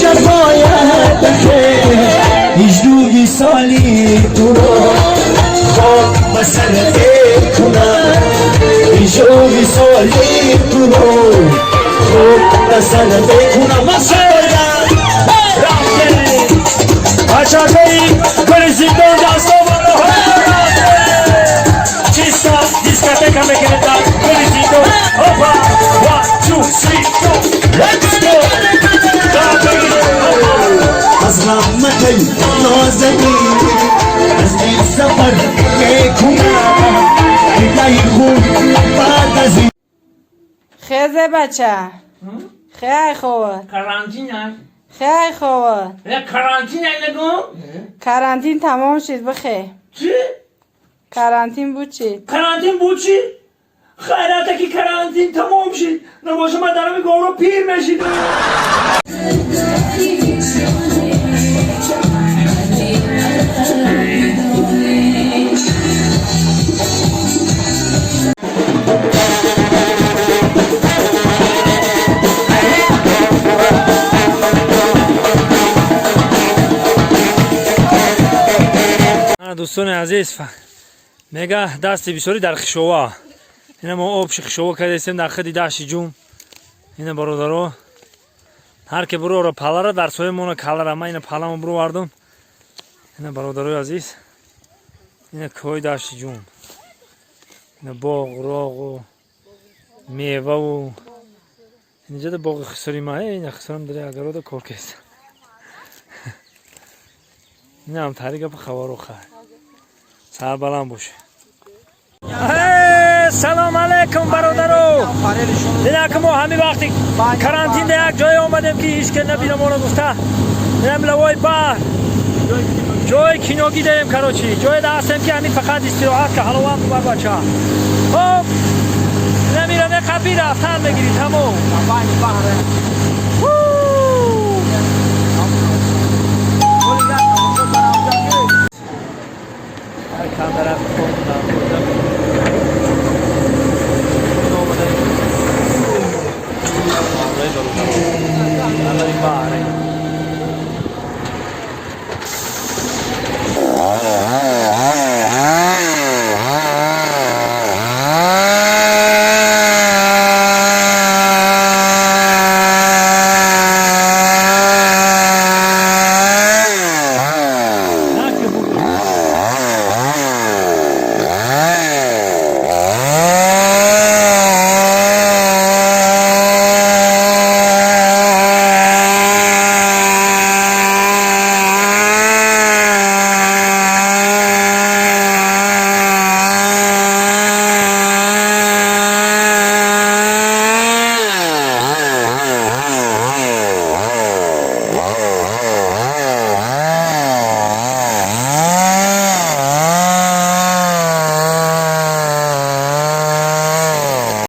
جفایت بخیر هجدوی سالی تو رو خاک بسر کنم، هجدوی سالی تو رو خاک بسر کنم. بچه‌های گل زندان دستا بالا. چیستا دیسکاتека мекунем дар гули зиндон. Опа, one, two, three, four, let's go. از غمت نازنین از این سفر میکنم دیدای خون بعد از این. خیزه بچه خیلی خوبه. карантин. خیلی خوبه. карантин نگو. карантин تمام شد بخیر. چی؟ карантин بود چی؟ карантин بود چی؟ خیراته که карантин تمام شد، نباشه من دارم گورو پیر میشید. Дӯстони азиз, мега дасти бисёрӣ дар хишова. Ина мо обши хишова кардастем дар хиди дашти ҷум. Ина, бародаро, ҳар ке бурора палара дар соя мона калара. Ма ина паламо буровардум. Ина, бародарои азиз, ина кӯҳои дашти ҷум, ина боғ, роғу меваву инҷода боғи хисори ма. Ина хисорам дари агарода кор кест. Инам тари гапа хабаро. Хай, сарбаланд боше. Салом алейкум, бародаро. Динаки мо ҳамин вақти карантин да як ҷое омадем, ки ҳеч ке набина моро гуфта. Инам лавои баҳр, ҷои киногӣ дарем. Короче, ҷое да ҳастем, ки ҳамин фақат истироҳат ка, ҳаловат бубар, бача. Хоб, инамира меқапӣ, рафтан мегирӣ, тамом. Ву! Ҳар камера хондам, омадаем. Бародаро, баҳре.